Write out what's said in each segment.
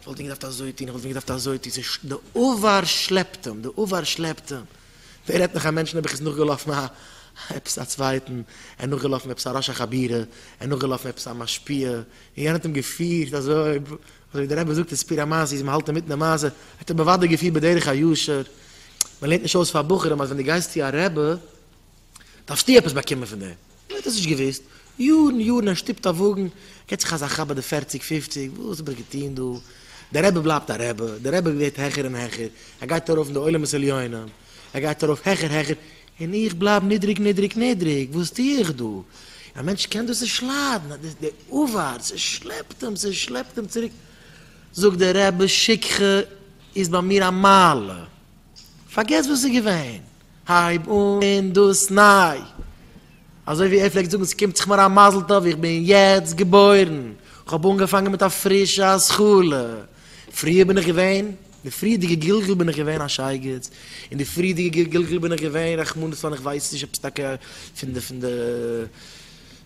איך וואלט ווען געדארפט אזוי טון, איך וואלט ווען געדארפט אזוי טון, ס'איז די עבר שלעפט אים, די עבר שלעפט אים. ווער רעדט נאך א מענטש נעבעך איז נאכגעלאפן א עפעס א צווייטן, ער איז נאכגעלאפן עפעס א ראש החבורה, ער איז נאכגעלאפן עפעס א משפיע, און יענער האט אים געפירט אזוי, אזוי ווי דער רבי זאגט אין סיפורי המעשיות, מען האלט אינמיטן די מעשה, האט ער בוודאי געפירט בדרך הישר, מען לערנט נישט אויס פאר בחורים אז ווען דו גייסט צו א רבי דארפסטו עפעס באקומען פון דעם, ער האט עס נישט געוואוסט, יארן יארן ער שטופט א וואגן, געט זיך אזא כאפ ביי די פערציג פופציג, וואס האב איך געטון דא, דער רבי בלייבט א רבי, דער רבי ווערט העכער און העכער, ער גייט ארויף אין די עולמות עליונים, ער גייט ארויף העכער העכער, און איך בלייב נידריג נידריג נידריג, וואס טו איך דא? א מענטש קען דאס נישט ליידן, די עבר, ס'שלעפט אים, ס'שלעפט אים צוריק, זאגט דער רבי, שכחה איז ביי מיר א מעלה, פארגעס וואס איז געווען, הייב אן דאס ניי, אזוי ווי ער פלעגט זאגן, ס'קומט זיך מיר א מזל טוב, איך בין יעצט געבוירן, כ'האב אנגעפאנגען מיט א פרישע התחלה, פריער בין איך געווען, די פריערדיגע גלגול בין איך געווען א שייגעץ, און די פריערדיגע גלגול בין איך געווען רחמנא לצלן איך ווייס נישט עפעס טאקע פון די פון די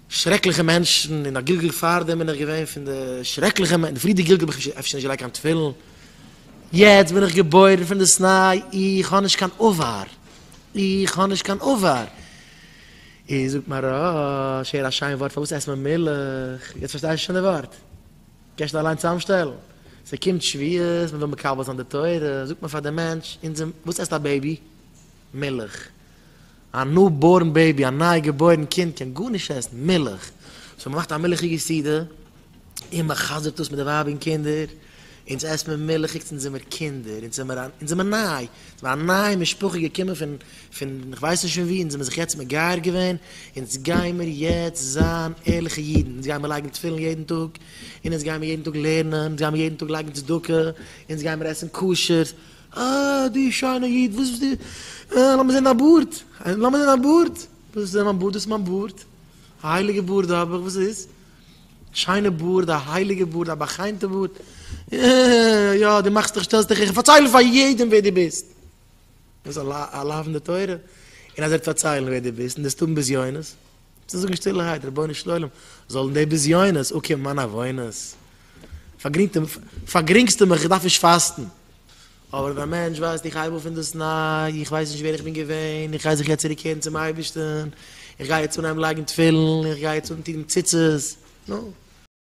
שרעקליכע מענטשן, און א גלגול פארדעם בין איך געווען פון די שרעקליכע מענטשן, די פריערדיגע גלגול האב איך אפשר נישט געלייגט קיין תפילין, יעצט בין איך געבוירן פון דאס ניי, איך האב נישט קיין עבר, איך האב נישט קיין עבר. און זאגט מוהרא"ש הער א שיין ווארט פארוואס עסט מען מילך, יעצט פארשטייסטו שוין די ווארט? קענסט שוין אליין צוזאמשטעלן? ס'קומט שבועות, מ'וויל מקבל זיין די תורה, זאגט מען פאר די מענטש, אונז וואס עסט א baby? מילך. א new born baby, א ניי געבוירן קינד קען גארנישט עסן, מילך. so מ'מאכט א מילכיגע סעודה, און מ'חזר'ט דאס מיט די ווייב און קינדער, אונז עסט מען מילכיגס, אונז זעמיר קינדער, אונז זעמיר אונז זעמיר ניי, אונז זעמיר א נייע משפחה געקומען פון פון כ'ווייס נישט פון וואו, אונז זעמיר זיך יעצט מגייר געווען, אונז גיימיר יעצט זיין ערליכע אידן, אונז גיימיר לייגן תפילין יעדן טאג, און אונז גיימיר יעדן טאג לערנען, אונז גיימיר יעדן טאג לייגן צדקה, אונז גיימיר עסן כשר, אה דו שיינע איד, וואס ביסטו, אה לאמיר זען דיין בארד, לאמיר זען דיין בארד, וואס איז מיין בארד, דאס איז מיין בארד, א הייליגע בארד האב איך, וואס איז? שיינע בארד, א הייליגע בארד, א בא'חנ'טע בארד, יא, דו מאכסט דיך, שטעלסט דיך, איך פארצייל פאר יעדעם ווער דו ביסט. דאס איז א לאו אין די תורה, און אז ער וועט פארציילן ווער דו ביסט און דו וועסט האבן בזיונות, וועסטו זאגן שטילערהייט, רבונו של עולם, זאלן די בזיונות אפקומען מיינע עוונות, פארגרינגסטו מיך, איך דארף נישט פאסטן. אבער ווען א מענטש ווייסט איך הייב אן פון דאס ניי, איך ווייס נישט ווער איך בין געווען, איך גיי זיך יעצט צוריק קערן צום אייבערשטן, איך גיי יעצט אנהייבן לייגן תפילין, איך גיי יעצט אנטון ציצית, נו.